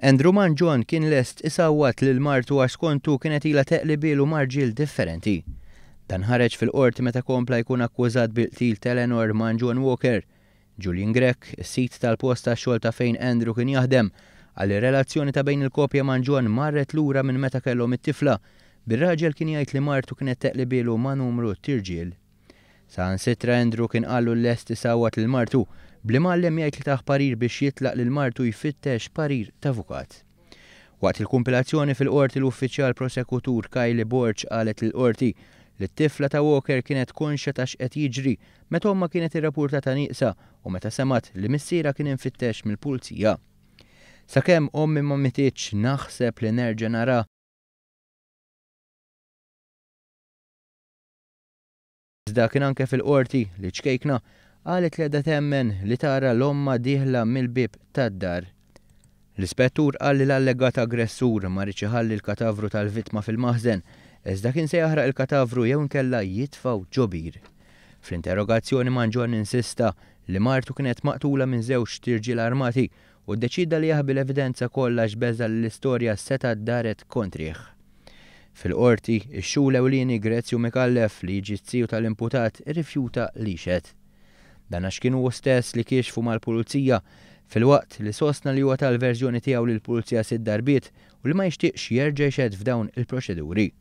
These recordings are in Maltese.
Andrew Mangion kien lest isawwat lil martu għax skontu kienet ilha teqlibielu ma' rġiel differenti. Dan ħareġ fil-qorti meta kompla jkun akkużat bil-qtil t'Eleanor Mangion Walker. Julian Grech, is-sid tal-post tax-xogħol ta' fejn Andrew kien jaħdem, qal li r-relazzjoni ta' bejn il-koppja Mangion marret lura minn meta kellhom it-tifla, bir-raġel kien jgħid li martu kienet teqlibielu ma' numru t'irġiel. Saħansitra Andrew kien qallu li lest isawwat lil martu, bl-imgħallem jgħid li tah parir biex jitlaq lil martu jfittex parir t'avukat. Waqt il-kumpilazzjoni fil-Qorti l-Uffiċjal Prosekutur Kylie Borg qalet lill-Qorti li t-tifla ta' Walker kienet konxja ta' x'qed jiġri meta ommha kienet irrapurtata nieqsa u meta semgħet li missierha kien imfittex mill-Pulzija. Sakemm ommi ma mititx naħseb li nerġa' nara Iżda kien anke fil-Qorti li ċ-ċkejkna qalet li għadha temmen li tara 'l ommha dieħla mill-bieb tad-dar. L-Ispettur qal li l-allegat aggressur ma riedx iħalli l-katavru tal-vittma fil-maħżen, iżda kien se jaħraq il-katavru jew inkella jitfgħu ġo bir. Fl-interrogazzjoni Mangion insista li martu kienet maqtula minn żewġt irġiel armati u ddeċieda li jaħbi l-evidenza kollha għax beża' li l-istorja setgħet daret kontrih. Fil-Qorti, ix-xhud ewlieni Grezju Micallef, li jiġi z-ziju tal-imputat, irrifjuta li jxhed. Dan għax kien hu stess li kiexfu mal-Pulizija, filwaqt li sostna li huwa ta l-verżjoni tiegħu lill-Pulizija sitt darbiet u li ma jixtieqx jerġa' jxhed f'dawn il-proċeduri.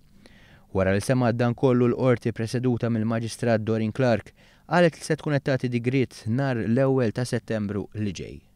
Wara li semgħet dan kollu l-Qorti preseduta mill-Maġistrat Doreen Clarke qalet li se tkun qed tagħti digriet nhar l-ewwel ta' Settembru li ġej.